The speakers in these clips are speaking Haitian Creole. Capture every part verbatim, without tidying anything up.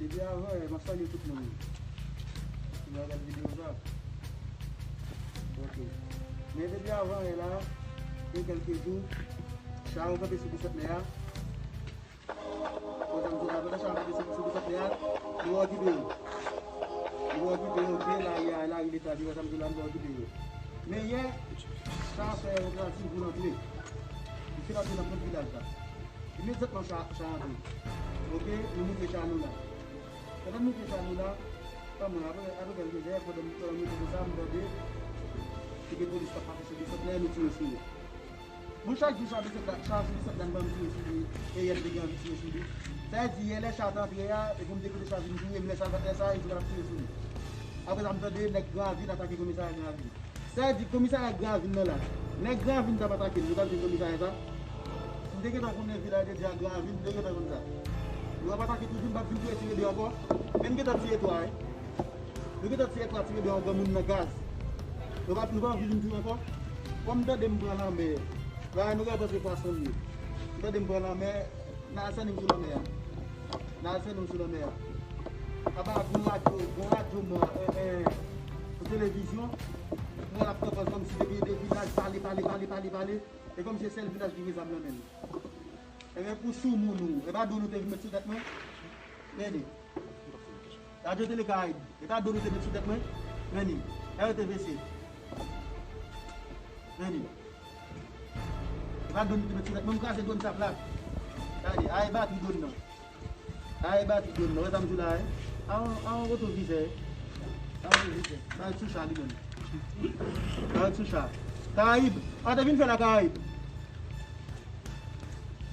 Depi avan yè, m ap salye tout moun ki va gade videyo sa. Ok. Men depi avan yè la, gen kèlke jou, cha yo kanpe sou Bisantnè a. Wè sa m di la, pandan cha yo kanpe sou, sou Bisantnè a, nou okipe yo. Nou okipe yo, ok, lari a, lari leta, wè sa m di la, nou okipe yo. Men yè, cha a fè yon tantativ pou l antre. Li fin antre nan pwòp vilaj la. Imedyatman cha, cha antre. Ok, nou moute cha nou la. Pandan n moute cha nou la, pa mwen, apre, apre kèlke zè, pandan, pandan m moute konsa, m tande, se te polis k ap pase sou Bisantnè, nou tire sou yo. Bon, chak jou cha Bisantnè, cha sou Bisantnè, m tire sou li, e yè m te gen anvi tire sou li. Sa vle di, yè lè cha t antre a, e pou m te kote cha vin touye m, lè sa, lè sa, e di w ap tire sou li. Apre sa, m tande nèg Granvin atake komisarya Granvin. Sa vle di komisarya Gravin nan la. Nèg Gravin t ap atake m, nou t ap jwenn komisarya sa. Si m te gentan konnen vilaj de Dye a Gravin, m te gentan konn sa. Yo ap atake toujou, m p ap vin touye tire de ankò. Men m gentan tiye twa, wi. Nou gentan tiye twa tire de yon granmoun nan gaz. Nou p ap, nou p ap anvi vin touye ankò. Kòm m tande m pran lanmè, bagay nou ka panse pwason m ye. M tande m pran lanmè, n a sènen m sou lanmè a. N a sènen m sou lanmè a. Apa gon radyo, gon radyo mò, eh, eh, yon televizyon, mwen l ap fè pòz kòmsi depi de vilaj pale, pale, pale, pale, pale. E kòmsi se sèl vilaj ki gen zam nan men l. Ebyen pou soumoun ou, e pa dlo nou te vin met sou tèt mwen? Men li. Radyo Tele Karayib, e pa dlo nou te met sou tèt mwen? Men li. R T V C. Men li. E pa dlo nou te met sou tèt mwen, m kraze dwòn sa plat. Gade, a e batri dwòn nan. A e batri dwòn nan, wè sa m di w la, wi. A yon, a yon retovizè. A yon retovizè. Sa e sou cha li menm. Sa e sou cha. Karayib, a te vin fè la Karayib.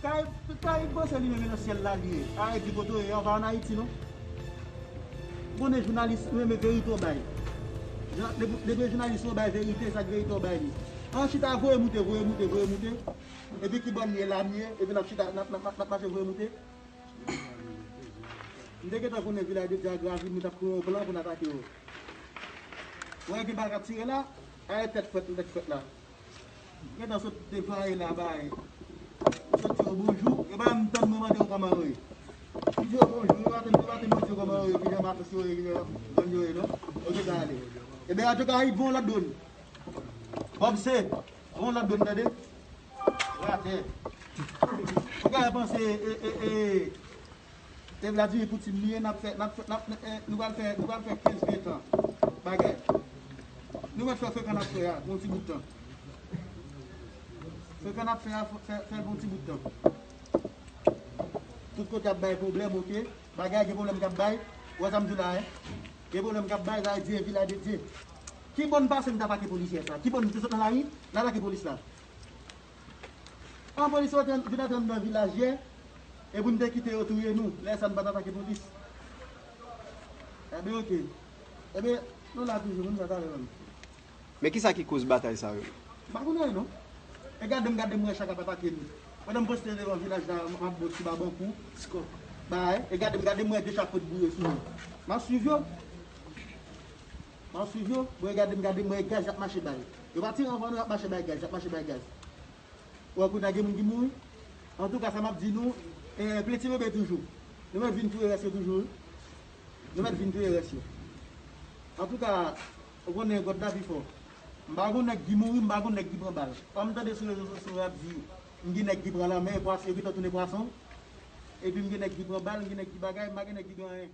Karayib, Karayib panse li menm e nan syèl la li ye. Arete di kote w ye a, w pa ann Ayiti non. Konnen jounalis renmen verite w bay. Jan, depi, depi jounalis yo bay verite, sa k verite w bay li. An chita voye moute, voye moute, voye moute. Epi ki bò n ye la m ye, epi n ap chita, n ap, n ap, n ap, n ap mache voye moute. M te gentan konnen vilaj de Dye a Gravin, nou t ap kreye yon plan pou n atake yo. Wè gen bal k ap tire la, a e tèt frèt, tèt frèt la. Gentan sot deplwaye la bay. Sot di yo bonjou, yo pa menm tann mwen mande yo kòman yo ye. M di yo bonjou, yo pa tann, yo pa tann mwen di yo kòman yo ye, ki jan matos yo ye, ki jan gang yo ye non. Ok, sa ale. Ebyen, an tou ka, Ivan lòt dwòn. Bòb se, yon lòt dwòn, tande. Ratè. Ou ka panse, e, e, e, e Vladimir Poutine li ye, n ap fè, n ap fè, n ap, e, nou pral fè, nou pral fè kenz, ven tan bagay. Nou mèt fè frekan n ap fè a, pou yon ti bout tan. Frekan n ap fè a, fè, fè l pou yon ti bout tan. Tout kote ap bay pwoblèm, ok. Bagay gen pwoblèm k ap bay. Ou wè sa m di w la, en? Gen pwoblèm k ap bay, sa vle di e vilaj de Dye. Ki bò n pase n t atake polisye sa? Ki bò n te sot nan lari, n atake polis la? An polis yo te vin antre anndan vilaj yè, e pou n te kite yo touye nou, lè sa n pa t atake polis. Ebyen, ok. Ebyen, nou la toujou, pou n sa talè menm. Men kisa ki koz batay sa yo? M pa konnen non. E gade m, gade m wè cha k ap atake nou. Pandan m poste devan vilaj la, m ap bon ti babankou. Bay, e gade m, gade m wè de cha pot boure sou nou. M ap swiv yo. M ap swiv yo. Bon, e gade m, gade m wè gaz y ap mache bay. Yo pa tire anvan nou, y ap mache bay gaz, y ap mache bay gaz. Ou wè kounye a gen moun ki mouri. Antouka, sa m ap di nou, e, plen ti bebe toujou. Nou mèt vin touye rès yo toujou, wi. Nou mèt vin touye rès yo. Antouka, ou konnen God la pi fò. M pa gon nèg ki mouri, m pa gon nèg ki pran bal. Kòm m tande sou rezo sosyo yo ap di, m gen nèg ki pran lanmè, pwas-, yo gentan tounen pwason. Epi m gen nèg ki pran bal, m gen nèg ki bagay, m pa gen nèg ki gen anyen.